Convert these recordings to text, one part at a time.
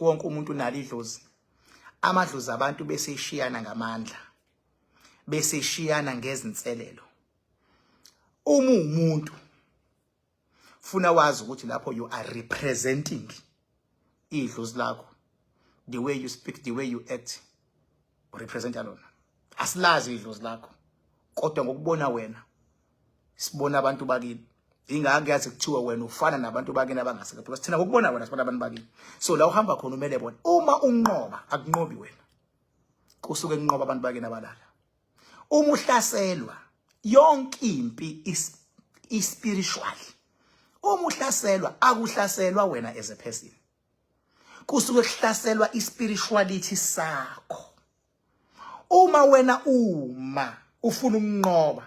Wonke umuntu unalo idlozi. Amadlozi abantu bese ishiyana ngamandla, bese ishiyana ngezinselelo. Uma uwumuntu, funa wazi ukuthi lapho you are representing idlozi lakho. The way you speak, the way you act, representa lona. Asilazi idlozi lakho, kodwa ngokubona wena sibona abantu bakini. Ingakho kuyazi kuthiwa wena ufana nabantu bakini abangasekho, because thina ngokubona wena sibona abantu bakini. So la uhamba khona umele bona. Uma unqoba, akunqobi wena, kusuke kunqoba abantu bakini abalala. Uma uhlaselwa, yonke impi is spiritual. Uma uhlaselwa, akuhlaselwa wena as a person, kusuke kuhlaselwa ispirituality sakho. Uma wena uma ufuna ukunqoba,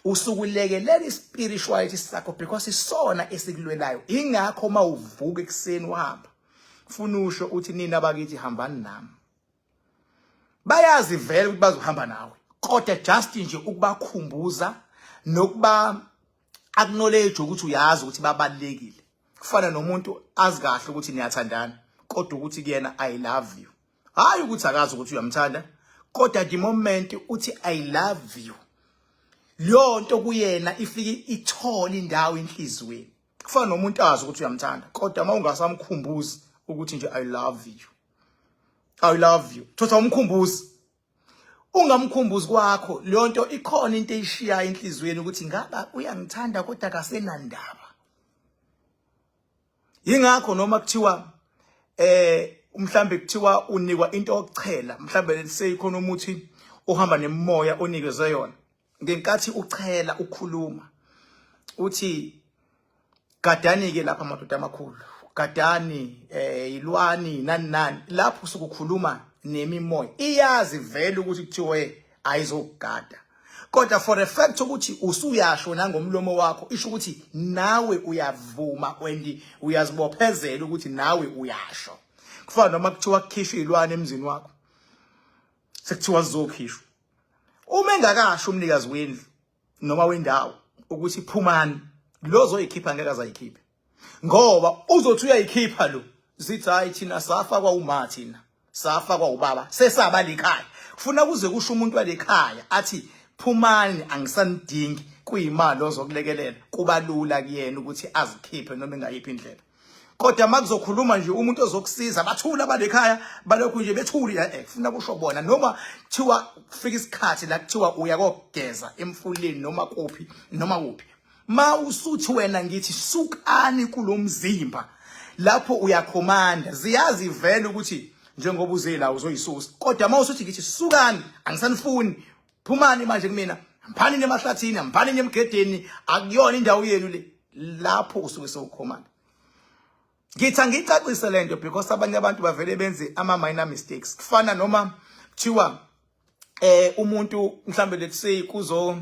usukulekelela ispirituality sakho, because isona esikulwelayo. Ingakho uma uvuka ekuseni uhamba, ufuna usho uthi, "Nina bakithi, hambani nami." Bayazi vele ukuthi bazohamba nawe, kodwa just nje ukubakhumbuza nokuba acknowledge ukuthi uyazi ukuthi babalekile. Kufana nomuntu azi kahle ukuthi niyathandana, kodwa ukuthi kuyena, "I love you." Hayi ukuthi akazi ukuthi uyamthanda, kodwa the moment uthi, "I love you," leyo nto kuyena ifike ithole indawo enhliziyweni. Kufana nomuntu azi ukuthi uyamthanda, kodwa uma ungasamkhumbuzi ukuthi nje, "I love you, I love you," thotha umkhumbuzi, ungamkhumbuzi kwakho, leyo nto ikhona into eyishiyayo enhliziyweni ukuthi ngaba uyangithanda kodwa kasenandaba. Yingakho noma kuthiwa mhlambe kuthiwa unikwa into yokuchela, mhlambe seyikhona umuthi ohamba nemoya onikezwe yona, ngenkathi uchela ukhuluma uthi, "Gadani ke lapha amadoda amakhulu, gadani, ilwani nani nani," lapho usukukhuluma nemimoya. Iyazi vele ukuthi kuthiwe ayizokugada, kodwa for a fact ukuthi usuyasho nangomlomo wakho, isho ukuthi nawe uyavuma and uyazibophezela ukuthi nawe uyasho. Kufana noma kuthiwa kukhishwa izilwane emzini wakho, sekuthiwa zizokhishwa, uma engakasho umnikazi wendlu noma wendawo ukuthi phumani, lo zoyikhipha ngeke azayikhiphe, ngoba uzothi uyayikhipha lo, zithi, "Hayi, thina safakwa uma, thina safakwa ubaba, sesaba likhaya." Kufuna kuze kusho umuntu walekhaya athi, "Phumani, angisanidingi." Kuyimali ozokulekelela, kuba lula kuyena ukuthi azikhiphe noma engayiphi indlela. Kodwa makuzokhuluma nje umuntu ozokusiza, bathula balekhaya, balokhu nje bethuli. Kufuna kusho bona. Noma kuthiwa kufika isikhathi la kuthiwa uya kogeza emfuleni noma kuphi noma kuphi, ma usuthi wena, "Ngithi sukani kulomzimba," lapho uyakhomanda. Ziyazi vele ukuthi njengoba uze la uzoyisusa, kodwa ma usuthi, "Ngithi sukani, angisanifuni, phumani manje kumina, hambani emahlathini, hambani emgedeni, akuyona indawo yenu le," lapho usuke sewukhomanda. Ngithi angiyicacise lento because abanye abantu bavele benze ama minor mistakes. Kufana noma kuthiwa umuntu mhlambe, let's say, kuzo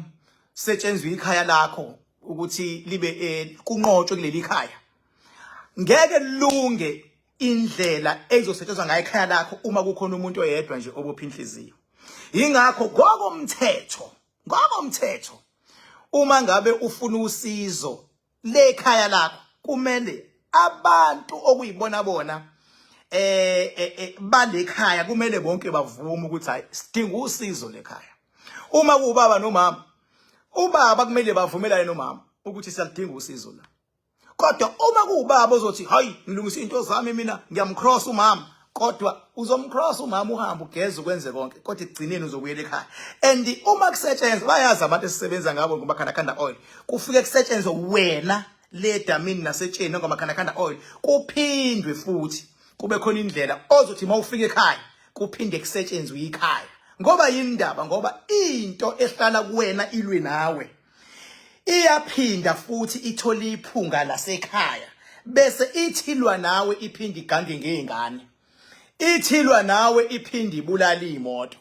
setshenzwa ikhaya lakho ukuthi libe kunqotshwe kuleli khaya, ngeke lunge indlela ezosetshenzwa ngayo ekhaya lakho uma kukhona umuntu oyedwa nje obopha inhliziyo. Ingakho ngokomthetho uma ngabe ufuna usizo lekhaya lakho, kumele abantu okuyibona bona balekhaya kumele bonke bavume ukuthi hayi, sidinga usizo lekhaya. Uma kuubaba nomama, ubaba kumele bavumelane nomama ukuthi siyalidinga usizo la. Kodwa uma kuubaba ozothi, "Hayi, ngilungisa into zami mina, ngiyamcross umama," kodwa uzomcross umama, uhamba ugeze, ukwenze konke, kodwa ekugcineni uzobuyela ekhaya. And uma kusetshenzwa, bayazi abantu esisebenza ngabo ngomakhandakhanda oil, kufike kusetshenzwe wena le damini nasetsheni ngomakhandakhanda oil, kuphindwe futhi kube khona indlela ozothi mawufika ekhaya kuphinde kusetshenzwe ikhaya. Ngoba yini indaba? Ngoba into ehlala kuwena ilwe nawe iyaphinda futhi ithole iphunga lasekhaya, bese ithilwa nawe, iphinde igange ngezingane, ithilwa nawe, iphinde ibulala imoto,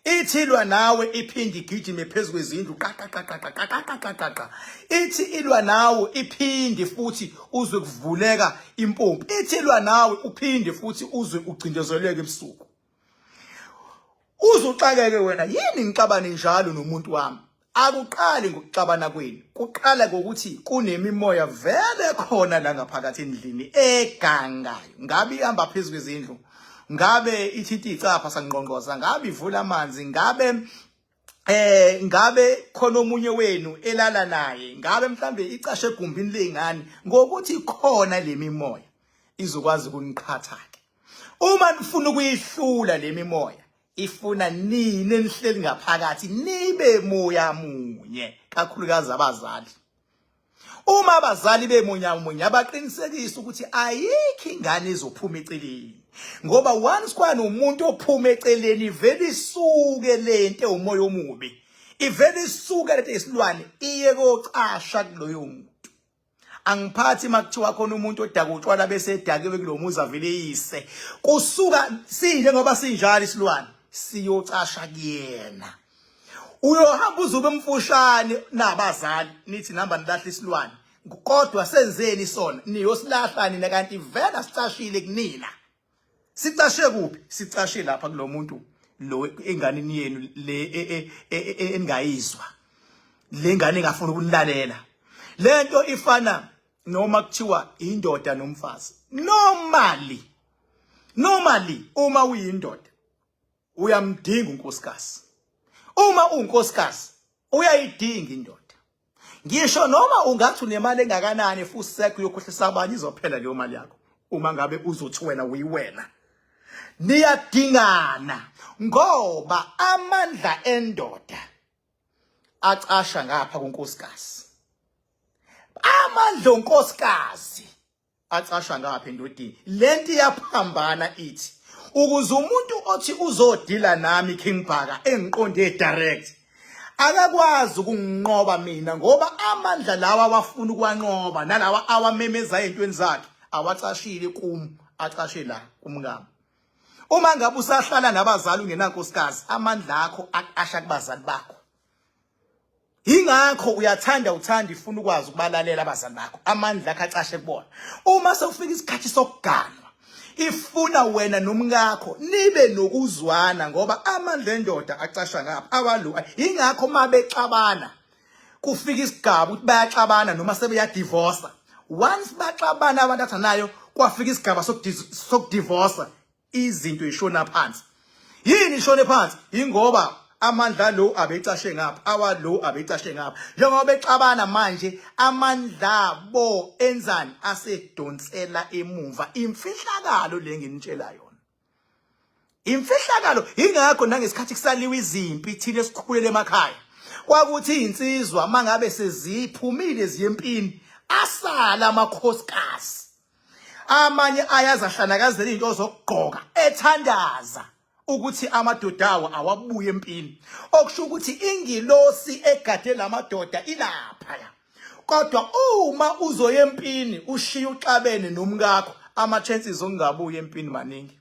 ithilwa nawe, iphinde igijime phezu kwezindlu, qa qa qa qa qa qa qa qa qa qa, ithi ilwa nawe, iphinde futhi uzwe kuvuleka impompi, ithi ilwa nawe, uphinde futhi uzwe ucindezeleke ebusuku, uzuxakeke wena, yini ngixabane njalo nomuntu wami? Akuqali ngokuxabana kwenu, kuqala ngokuthi kunemimoya vele khona la ngaphakathi endlini egangayo. Ngabe ihamba phezu kwezindlu, ngabe ithinta icapha sangqongqoza, ngabe ivula amanzi, ngabe ngabe khona omunye wenu elala naye, ngabe mhlambe icashe egumbini lengane, ngokuthi khona lemimoya izokwazi ukuniqhatha ke. Uma nifuna ukuyihlula lemimoya ifuna nina enihleli ngaphakathi nibe moya munye, kakhulukazi abazali. Uma abazali bemoya munye abaqinisekisa ukuthi ayikho ingane ezophuma eceleni, ngoba once kwanomuntu ophuma eceleni ivele isuke lento umoya omubi, ivele isuke lento isilwane iye kocasha kuloyo muntu. Angiphathi makuthiwa khona umuntu odaka utshwala bese edakiwe kulomuzi avele eyise, kusuka sinjengoba sinjalo isilwane siyocasha kuyena. Uyohamba uzobe emfushane nabazali nithi nihamba nilahla isilwane, kodwa senzeni sona? Niyosilahla nina, kanti vele sicashile kunina. Sicashe kuphi? Sicashe lapha kulomuntu lo enganeni yenu le engayizwa, le ngane engafuni ukunilalela. Lento ifana noma kuthiwa indoda nomfazi. Normally uma uyindoda uyamdinga unkosikazi, uma unkosikazi uyayidinga indoda. Ngisho noma ungathi unemali engakanani futhi sekho uyokhohlisa abanye, izophela leyo mali yakho uma ngabe uzothi wena uyiwena. Niyadingana ngoba amandla endoda acasha ngapha kunkosikazi, amandla onkosikazi acasha ngapha endodeni. Lento iyaphambana ithi ukuze umuntu othi uzodila nami King Bhaka engiqonde direct akakwazi ukunginqoba mina, ngoba amandla lawa awafuna ukuwanqoba nalawa awamemeza ezintweni zakhe awacashile kum, acashe la kumngami. Uma ngabe usahlala nabazali ungenankosikazi, amandla akho aqasha kubazali bakho. Ingakho uyathanda uthanda ifuna ukwazi ukubalalela abazali bakho, amandla akho acashe kubona. Uma sewufika isikhathi sokuganwa, ifuna wena nomkakho nibe nokuzwana, ngoba amandla endoda acasha ngapha awalu. Ingakho mabexabana kufika isigaba ukuthi bayaxabana noma sebeyadivorsa. Once baxabana abantu athanayo, kwafika isigaba sokudivorsa, izinto ishona phansi. Yini ishone phansi? Ingoba amandla lo abecashe ngapha, awalo abecashe ngapha. Njengoba bexabana manje amandla bo enzani asedonsela emumva. Imfihlakalo le nginitshela yona, imfihlakalo. Ingakho nangesikhathi kusaliwa izimpi thina esikhulele emakhaya, kwakuthi izinsizwa mangabe seziphumile ziyempini asala amakhosikazi amanye ayazi ahlanakazela izinto zokugqoka ethandaza ukuthi amadoda awo awabuye empini, okusho ukuthi ingilosi egade lamadoda ilapha ya. Kodwa uma uzoya empini ushiya uxabene nomkakho, ama chances okungabuya empini maningi.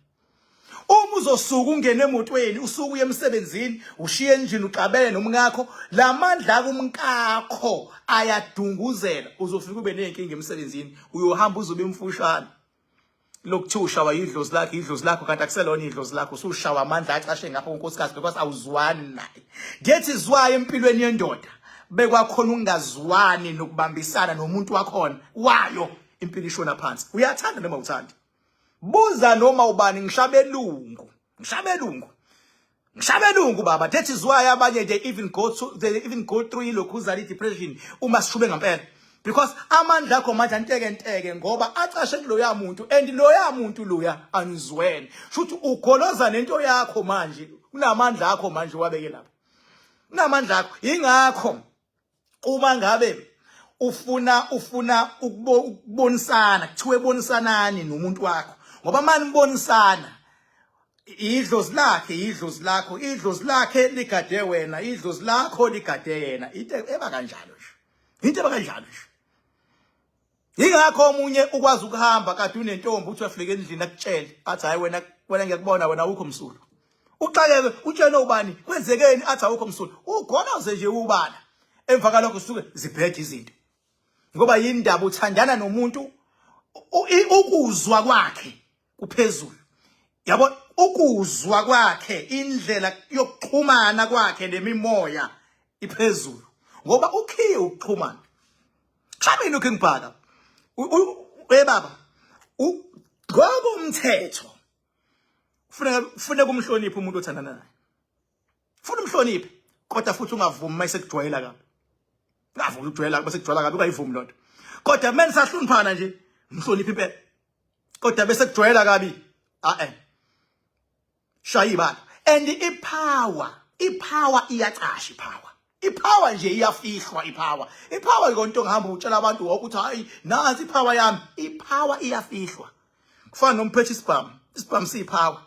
Uma uzosuka ungene emotweni usuke uye emsebenzini ushiye endlini uxabene nomkakho, lamandla kumkakho ayadunguzela, uzofika ube nezinkinga emsebenzini, uyohamba uzobe emfushane. Lokuthiwa ushawa idlozi lakhe, idlozi lakho kanti akuselona idlozi lakho, usushawa amandla acashe ngapha kunkosikazi because awuzwani naye. Ngethi zwayo empilweni yendoda bekwakhona ukungazwani nokubambisana nomuntu wakhona wayo, impilo ishona phansi. Uyathanda noma uthandi? Buza noma ubani, ngishabelungu, ngishabelungu, ngishabelungu baba. That is why abanye they even go through ilokhuzana i-depression uma sishube ngempela, because amandla akho manje anteke nteke ngoba acashe kuloya muntu, and loya muntu loya anizwene. Shuthi ugoloza nento yakho manje, kunamandla akho manje wabeke lapha, kunamandla akho. Ingakho uma ngabe ufuna ukubonisana, kuthiwe bonisanani nomuntu wakho, ngoba mani nibonisana idlozi lakhe idlozi lakho, idlozi lakhe ligade wena, idlozi lakho ligade yena. Into eba kanjalo nje, into eba kanjalo nje. Ingakho omunye ukwazi ukuhamba kade unentombi, uthi uyafika endlini akutshele athi hayi wena, wena ngiyakubona wena awukho msulwa. Uxakeke utshene ubani kwenzekeni, athi awukho msulwa, ugoloze nje ubala. Emva kalokho usuke zibhede izinto, ngoba yindaba uthandana nomuntu ukuzwa kwakhe kuphezulu, yabo, ukuzwa kwakhe, indlela yokuxhumana kwakhe nemimoya. Iphezulu ngoba ukhiye ukuxhumana. Cha mina uKing Bhaka. Eh baba, ngokomthetho funeka umhloniphe umuntu othandana naye. Funa umhloniphe kodwa futhi ungavumi uma esekujwayela kabi. Ungavumi ukujwayela bese kujwayela kabi, ungayivumi lonto. Kodwa mina sahloniphana nje, umhloniphe impela. Kodwa bese kujwayela kabi, a eh. Shaya ibala. And ipower, ipower iyacasha ipower. Ipower nje iyafihlwa ipower. Ipower ikonto ngihamba utshela abantu wonke ukuthi hayi nansi ipower yami. Ipower iyafihlwa. Kufana nomphethe isibhamu. Isibhamu siyipower.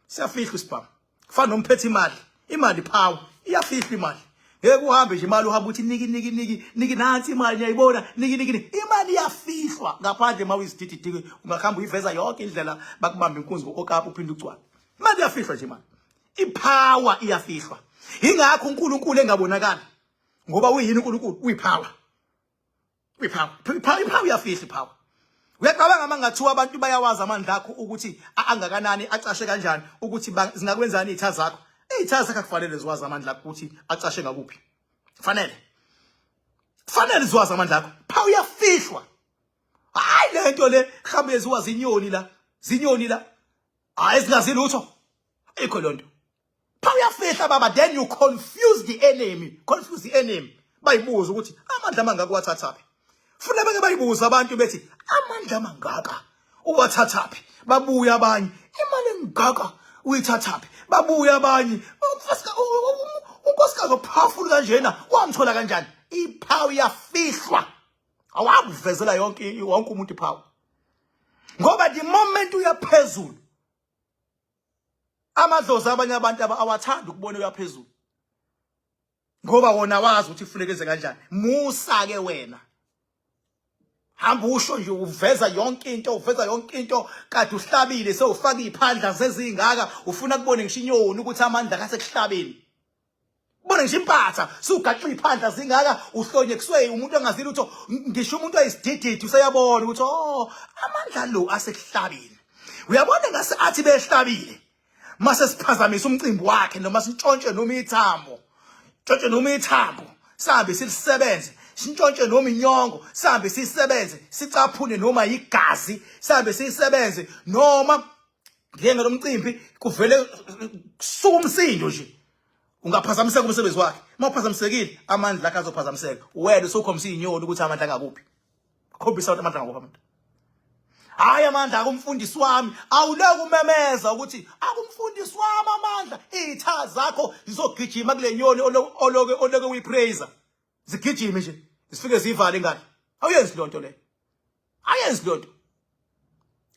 Siyafihlwa isibhamu. Kufana nomphethe imali. Imali power. Iyafihlwa imali. Ngeke uhambe nje imali uhambe uthi niki niki niki niki nansi imali niyayibona niki niki niki. Imali iyafihlwa ngaphandle uma uyizidididiki ungahamba uyiveza yonke indlela bakubamba inkunzi ngo-okapi uphinde ugcwale. Imali iyafihlwa nje imali. Ipower iyafihlwa. Ingakho uNkulunkulu engabonakali. Ngoba uyini uNkulunkulu? Uyipower. Uyipower. Ipower iyafihla ipower. Uyacabanga uma ngathiwa abantu bayawazi amandla akho ukuthi angakanani, acashe kanjani, ukuthi zingakwenzani izitha zakho. Izitha zakho akufanele ziwazi amandla akho ukuthi acashe ngakuphi. Kufanele. Kufanele ziwazi amandla akho. Power iyafihlwa. Hayi lento le mhlawumbe yenziwa zinyoni la. Zinyoni la. Hayi zingazi lutho. Ayikho lonto. Pha uyafihla baba, then you confuse the enemy. Confuse the enemy. Bayibuza ukuthi amandla amangaka uwathathaphi. Funa beke bayibuza abantu bethi amandla amangaka uwathathaphi. Babuya abanye imali engaka uyithathaphi. Babuya abanye unkosikazi ophafula kanjena wamthola kanjani? Iphawu iyafihlwa. Awakuvezela yonke wonke umuntu iphawu. Ngoba the moment uyaphezulu amadlozi abanye abantu awathanda ukubona uyaphezulu. Ngoba wona wazi ukuthi kufuneka enze kanjani. Musa ke wena. Hamba usho nje uveza yonke into, uveza yonke into kade uhlabile sewufaka iziphandla zezingaka ufuna kubone ngisho inyoni ukuthi amandla kasekuhlabeni. Ubone ngisho impatha sugaxa iziphandla zingaka uhlonye kuswe umuntu ongazi lutho ngisho umuntu oyisidididi useyabona ukuthi oh amandla lo asekuhlabeni. Uyabona ngase athi behlabile mase siphazamisa umcimbi wakhe noma sintshontshe noma ithambo. Ntshontshe noma ithambo sihambe silisebenze, sintshontshe noma inyongo sihambe sisebenze, sicaphune noma igazi sihambe sisebenze, noma ngeke lomcimbi kuvele kusuka umsindo nje ungaphazamiseka umsebenzi wakhe. Uma uphazamisekile amandla akhe azophazamiseka. Wena usukhombisa izinyoni ukuthi amandla angakuphi. Khombisa ukuthi amandla angakuphi amandla. Hayi amandla akumfundisi wami, awuleke umemeza ukuthi akumfundisi wami amandla. Izitha zakho zizogijima kule nyoni oloke oloke uyipraise. Zigijime nje, zifike zivale ingane. Awuyenzi lonto leyo. Ayenzi lonto.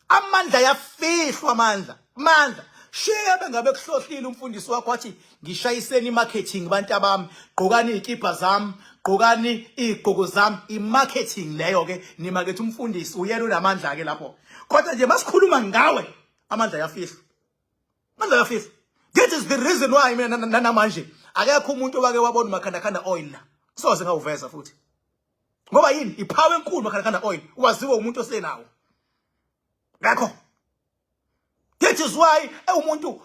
Amandla yafihlwa amandla. Amandla. Shiye bengabe kuhlohlile umfundisi wakho wathi ngishayiseni imarketing bantu abami, gqokani izikibha zami, gqokani izigqoko zami, imarketing leyo ke nimakethe umfundisi uyena unamandla ke lapho. Kodwa nje masikhuluma ngawe amandla yafihlwa. Amandla yafihlwa. That is the reason why mina namanje akekho umuntu owake wabona umakhandakhanda oil la. Soze ngawuveza futhi. Ngoba yini? Iphawu enkulu makhandakhanda oil waziwe umuntu osenawo. Ngakho that is why umuntu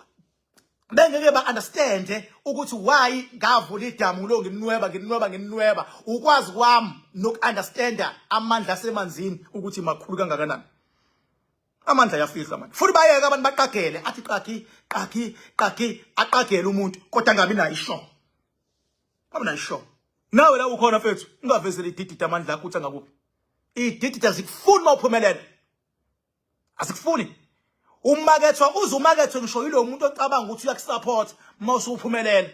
bengeke ba understand ukuthi why ngavula idamu lo nginweba nginweba nginweba ukwazi kwami noku understanda amandla asemanzini ukuthi makhulu kangakanani. Amandla ayafihlwa manje. Futhi bayeke abantu baqagele athi qagi qagi qagi aqagele umuntu kodwa angabi nayo isho. Ngabe nayo isho. Nawe la ukhona mfethu ungavezeli idididi amandla akho ukuthi angakuphi. Idididi azikufuni mawuphumelela. Asikufuni. Umakethwa uze umakethwe ngisho yilo muntu ocabanga ukuthi uyakusupport uma usuphumelela.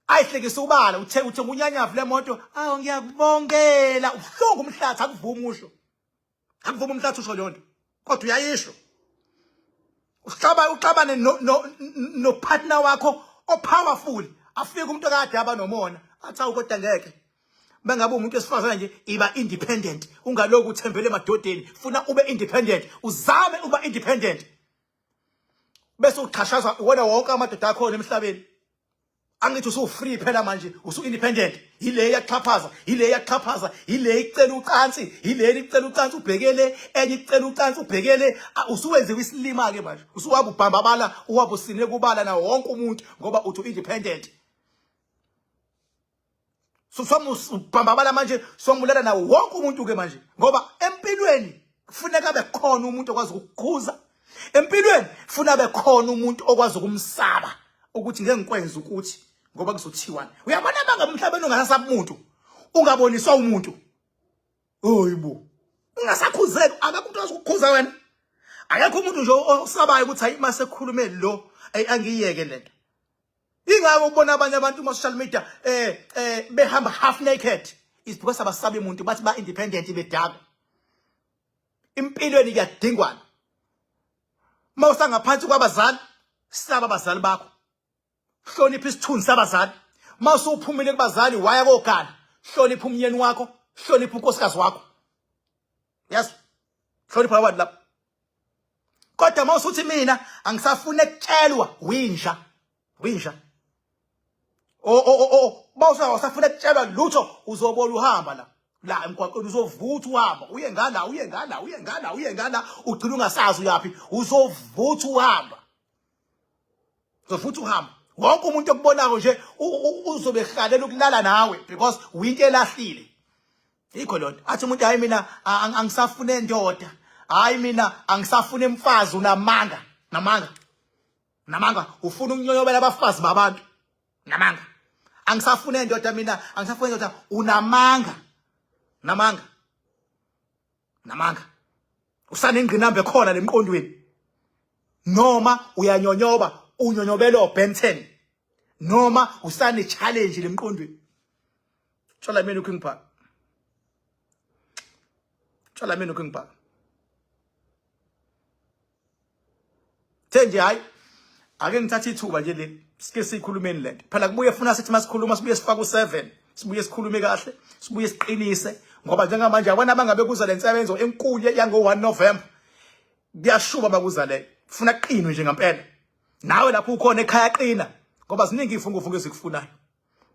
Ayihlekisa ubala uthe uthe unyanyavu lemoto, awu ngiyakubongela, ubuhlungu umhlathi akuvumi usho. Akuvumi umhlathi usho leyo nto. Kodwa uyayisho. Uhlaba uxabane no no no partner wakho o powerful. Afike umuntu akade aba nomona, athi awu kodwa ngeke. Bengabe umuntu wesifazane nje iba independent, ungaloku uthembele emadodeni, funa ube independent, uzame uba independent. Bese uxhashazwa wona wonke amadoda akhona emhlabeni. Angithi usu free phela manje, usu independent. Yile iyaxhaphaza, yile iyaxhaphaza, yile icela ucansi, yile icela ucansi ubhekele, enye icela ucansi ubhekele, usuwenziwe isilima ke manje. Usuwabubhamba bala, uwabusine kubala na wonke umuntu ngoba uthi independent. Somubambabala manje sombulala nawo wonke umuntu ke manje ngoba empilweni kufuneka abe khona umuntu okwazi ukukhuza. Empilweni funa abe khona umuntu okwazi ukumsaba ukuthi ngeke ngikwenze ukuthi ngoba kuzothiwani. Uyabona banga emhlabeni ungasasabi umuntu. Ungaboniswa umuntu. Hoyibo. Ungasakhuzeki akekho umuntu ozokukhuza wena. Akekho umuntu nje osabayo ukuthi hayi mase khulume lo ayi angiyeke lento. Ingakho ubona abanye abantu kuma social media behamba half naked is because abasabi umuntu bathi ba independent bedakwa. Impilweni kuyadingwana. Uma usangaphansi kwabazali saba abazali bakho. Hlonipha isithunzi sabazali. Uma usuphumile kubazali waya kogana, hlonipha umnyeni wakho, hlonipha unkosikazi wakho. Yes. Hlonipha abantu lapho. Kodwa uma usuthi mina angisafuni ukutshelwa winja. Winja. O o o uma usafuna ukutshelwa lutho uzobola uhamba la. La emgwaqweni uzovutha uhamba uye ngala uye ngala uye ngala uye ngala ugcina ungasazi uyaphi uzovutha uhamba. Uzofuthi uhamba. Wonke umuntu okubonako nje uzobe ehlalela ukulala nawe because uyinto elahlile. Yikho lonto. Athi umuntu hayi mina angisafune ndoda. Hayi mina angisafune mfazi unamanga. Namanga. Namanga ufuna ukunyonyobela abafazi babantu. Namanga. Angisafune ndoda mina, angisafune ndoda unamanga. Namanga. Namanga. Usanengqinamba ekhona lemqondweni. Noma uyanyonyoba, unyonyobela oBen 10. Noma usane challenge lemqondweni. Tshala mina uKing Park. Tshala mina uKing Park. The nje hayi ake ngithathe ithuba nje leli sike sikhulumeni lento. Phela kubuye funa sithi masikhuluma sibuye sifake u7, sibuye sikhulume kahle, sibuye siqinise ngoba njengamanje yabona abangabe kuza lensebenzo enkulu yango 1 November. Kuyashuba bakuza le. Funa qinwe nje ngempela. Nawe lapho ukhona ekhaya qina ngoba ziningi izifungo ezikufunayo.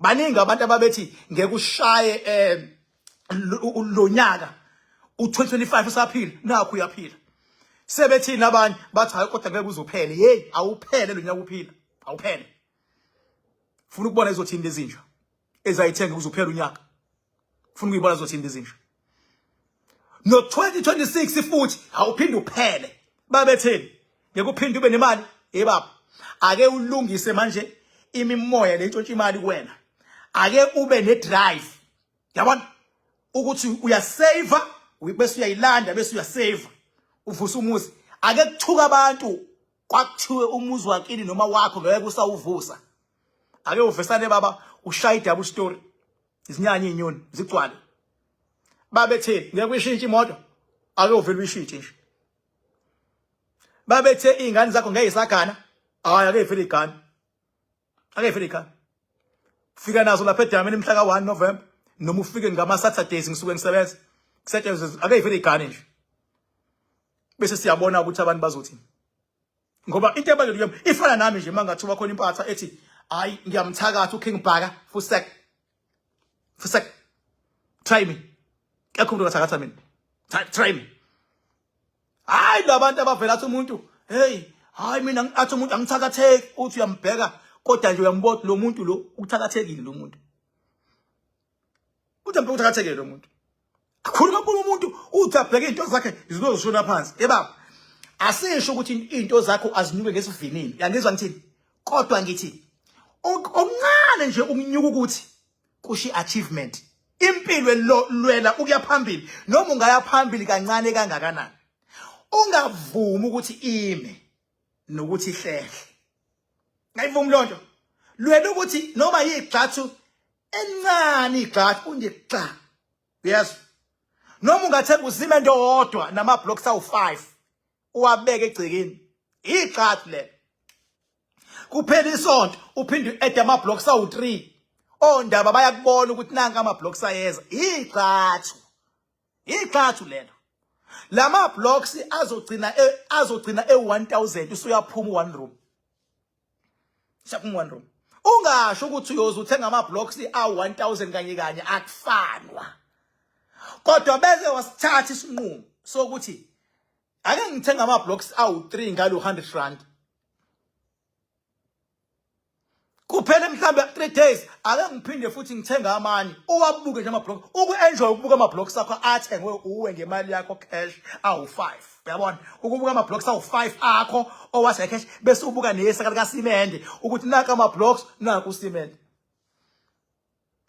Baningi abantu ababethi ngeke ushaye lo nyaka u2025 usaphila nakho uyaphila. Sebethini abanye bathi hayi kodwa ngeke uzophele. Hey awuphele lo nyaka uphila. Awuphele. Funa ukubona izothini lezinja ezayithenga kuzophela unyaka. Funa ukuyibona izothini lezinja. No 2026 futhi awuphinde uphele. Babetheni ngeke uphinde ube nemali hey baba. Ake ulungise manje imimoya lentshontsha imali kuwena. Ake ube ne drive. Yabona ukuthi uyasave bese uyayilanda bese uyasave uvusa umuzi. Ake kuthuka abantu kwakuthiwe umuzi wakini noma wakho ngeke usawuvusa. Ake uvesane baba ushaye double story. Izinyanya izinyoni zigcwale. Babetheni ngeke uyishintshe imoto. Ake uvele uyishintshe nje. Babethe izingane zakho ngeke isagana. Hayi ake ivele igane. Ake ivele igane. Fika nazo lapha edameni mhla ka 1 November noma ufike ngama Saturdays ngisuke ngisebenza. Kusetshenziswe ake ivele igane nje. Bese siyabona ukuthi abantu bazothini. Ngoba into ebalulekile ifana nami nje mangathiwa khona impatha ethi hayi ngiyamthakatha uKing Bhaka fusek. Fusek. Try me. Akekho umuntu ongathakatha mina. Try me. Hayi labantu abavela athi umuntu hey hayi mina athi umuntu angithakatheki uthi uyambheka kodwa nje uyambona lo muntu lo uthakathekile lo muntu. Uthi ambheka uthakathekile lo muntu. Akhuluma kakhulu umuntu uthi abheke izinto zakhe izinto zishona phansi. Ye baba asisho ukuthi izinto zakho azinyuke ngesivinini. Uyangizwa ngithini? Kodwa ngithi okuncane nje ukunyuka ukuthi kusho i-achievement. Impilo lwela ukuya phambili noma ungaya phambili kancane kangakanani. Ungavumi ukuthi ime nokuthi ihlehle. Ngayivumi lonto. Lwela ukuthi noma yigxathu encane igxathu unje xa. Yes. Noma ungathenga usimende owodwa nama blocks awu5 uwabeke egcekeni. Igxathu lelo. Kuphela isonto uphinde u-add ama blocks awu3. Ondaba bayakubona ukuthi nanka ama blocks ayeza. Igxathu. Igxathu lelo. Lama blocks azogcina azogcina e1000 usuyaphuma u1 room. Siyaphuma one room. Ungasho ukuthi uyoze uthenga ama blocks awu1000 kanye kanye akufanwa. Kodwa bese wasithatha isinqumo sokuthi ake ngithenga ama blocks awu3 ngalo 100 rand. Kuphela Sekuphele mhlambe 3 days, ake ngiphinde futhi ngithenga amanye. Uwabuke nje ama-block, uku-enjoy ukubuka ama-blocks akho athengwe uwe ngemali yakho cash awu-5. Uyabona, ukubuka ama-blocks awu-5 akho owase cash, bese ubuka nesaka likasimende ukuthi nanka ama-blocks, nanku usimende.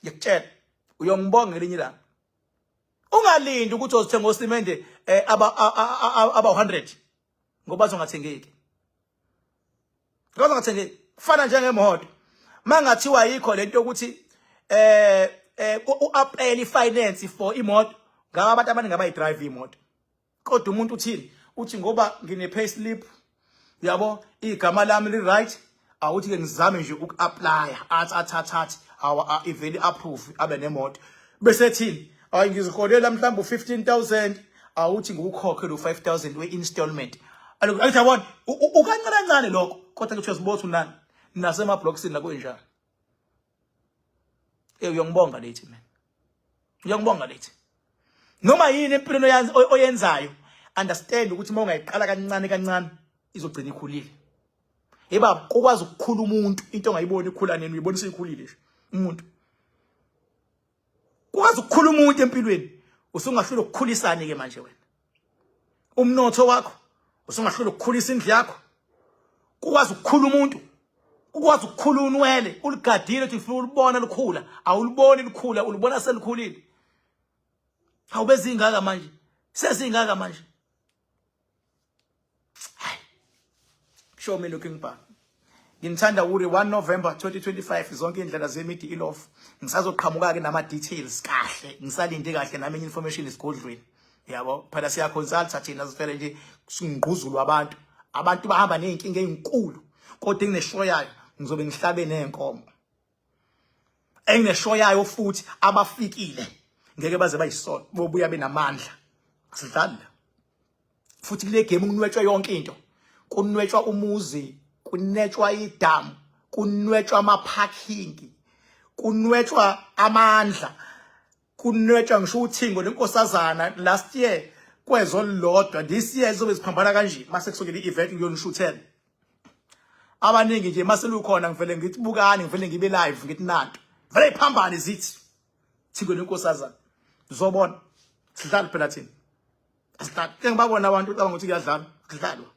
Ngiyakutshela, uyongibonga ngelinye ilanga. Ungalindi ukuthi uzothenga osimende aba 100 ngoba zongathengeki. Ngoba ngathengeki. Kufana njengemoto. Mangathiwa ayikho lento yokuthi u-apply finance for imoto, ngaba abantu abaningi abayidrive imoto. Kodwa umuntu uthini? Uthi ngoba ngine pay slip, yabo, igama lami li right, awuthi ke ngizame nje uku-apply, athi athi athi awa iveli approve abe nemoto. Bese thini? Hayi, ngiziholela mhlawumbe u15000, awuthi ngikukhokhe lo 5000 we-installment. Aloku ayithi yabona ukancane kancane lokho, kodwa kuthiwa sibothu nani nasema-blocksini la kwenjalo. Uyongibonga lethi man, uyongibonga lethi. Noma yini empilweni oyenzayo, understand ukuthi uma ungayiqala kancane kancane izogcina ikhulile. Hey baba, kukwazi ukukhula umuntu, into ongayiboni ikhula nini, uyibona isikhulile nje umuntu. Kukwazi ukukhula umuntu empilweni, usungahlula ukukhulisani ke manje wena umnotho wakho, usungahlula ukukhulisa indlu yakho. Kukwazi ukukhula umuntu, ukwazi ukukhula unwele uligadile uthi ufuna ulibona likhula, awuliboni likhula, ulibona selikhulile. Awubezingaka manje, sesingaka manje. Show me looking back. Nginithanda uri 1 November 2025, zonke indlela zemidi ilof. Ngisazoqhamuka ke nama details kahle, ngisalinde kahle nami information isigodlweni. Yabo, phela siya consulta thina, sivele nje singquzulwa abantu. Abantu bahamba nezinkinga ezinkulu, kodwa ngineshow yayo ngizobe ngihlabe nezinkomo. Engineshow yayo futhi abafikile ngeke baze bayisona, bobuya benamandla. Asidlali la. Futhi kule game kunwetshwa yonke into, kunwetshwa umuzi, kunetshwa idamu, kunwetshwa ama-parking, kunwetshwa amandla, kunwetshwa ngisho uthingo lenkosazana. Last year kwezolodwa, this year izobe ziphambana kanje. Mase kusukela i-event ngiyonishuthela abaningi nje, mase lukhona ngivele ngithi bukani, ngivele ngibe live ngithi nanto vele iphambane, zithi thingo lenkosazana, zobona. Sidlala phela thina, asidlali ke. Ngibabona abantu ucabanga ukuthi kuyadlalwa, kudlalwa.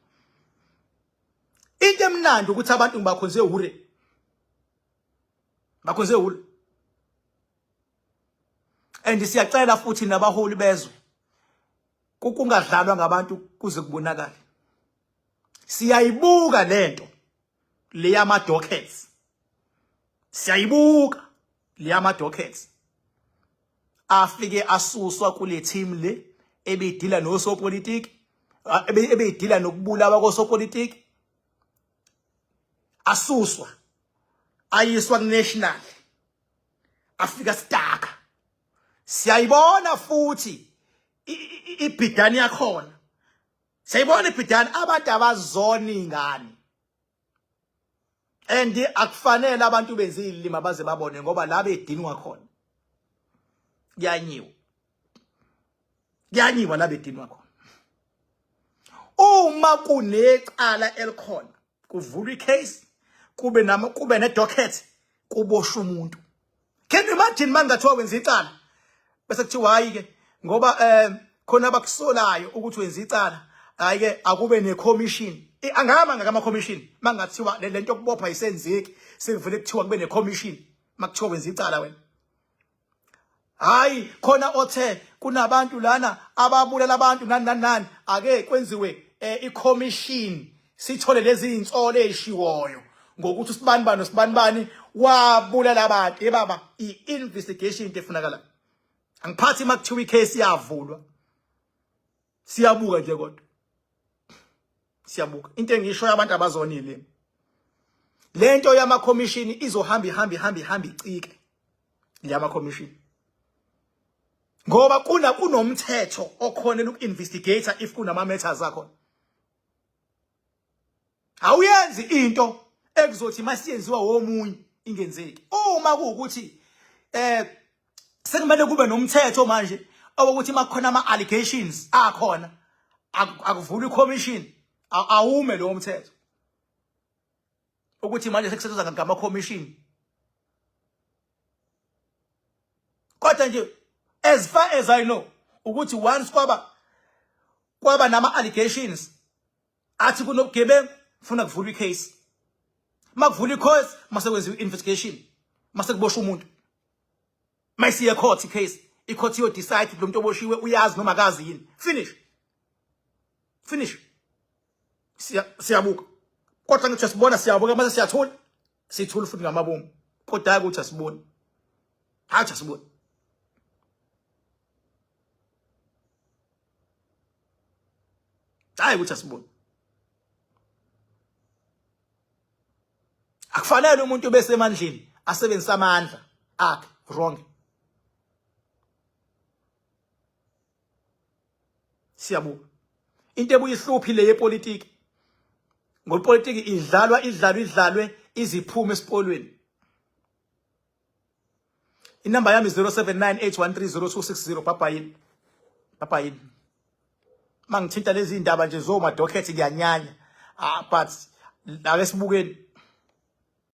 Into emnandi ukuthi abantu ngibakhonze hure, bakhonze hure. And siyacela futhi nabaholi bezwe, kungadlalwa ngabantu kuze kubonakale. Siyayibuka lento leyama dockets, siyayibuka leyama dockets afike asuswa kule team le ebidila nosopolitiki, ebidila nokubulawa kosopolitiki, asuswa ayiswa ku-national, afika staka. Siyayibona futhi ibhidani yakhona, siyayibona ibhidani. Abantu abazona ingane and akufanele abantu benze ilima baze babone, ngoba la bedinwa khona kuyanyiwa, kuyanyiwa la bedinwa khona. Uma kunecala elikhona, kuvulwa icase, kube nama kube nedocket, kuboshwa umuntu. Can you imagine mangathiwa wenza icala, bese kuthiwa hayi ke, ngoba khona abakusolayo ukuthi wenza icala, hayi ke akube necommission? Angama ngaka ama commission mangathiwa lento yokubopha isenzeki, sekuvele kuthiwa kube necommission makuthiwa wenza icala wena? Hayi, khona othe kunabantu lana ababulala abantu, nani nani nani, ake kwenziwe i-commission, sithole lezi insolo ezishiwoyo ngokuthi usibani bani usibani bani wabulala abantu. Ebaba, i-investigation into efunakala. Angiphathi makuthiwa icase yavulwa, siyabuka nje, kodwa siyabuka. Into engisho, abantu abazonile, lento yama commission izohamba ihambe ihambe ihambe icike leyama commission, ngoba kuna kunomthetho okhona uku-investigate if kunama matters akhona. Awuyenzi into ekuzothi masiyenziwa womunye ingenzeki. Uma kuwukuthi sekumele kube nomthetho manje owokuthi makukhona ama allegations akhona akuvulwa i-commission, awume lo mthetho ukuthi manje sekusetshenzwa ngama commission. Kodwa nje as far as I know ukuthi once kwaba nama allegations athi kunobugebengu, funa kuvulwa icase. Makuvulwa icase mase kwenziwa investigation, mase kuboshwa umuntu. Mayisiye court icase, icourt iyo decide lo muntu oboshiwe uyazi noma akazi yini. Finish. Finish. Siyabuka. Kodwa ngithi sibona siyabuka mase siyathula. Sithula futhi ngamabomu. Kodwa ukuthi asiboni. Hayi, asiboni. Hayi ukuthi asiboni. Akufanele umuntu bese emandleni asebenzisa amandla akhe wrong. Siyabuka. Into ebuye ihluphi le yepolitiki. Ngopolitiki idlalwa idlalwe idlalwe iziphume esipolweni. Inamba yami 0798130260. Bye bye. Bye bye. Mangithinta lezi indaba nje zoma docket ngiyanyanya. Ah, but ake sibukeni.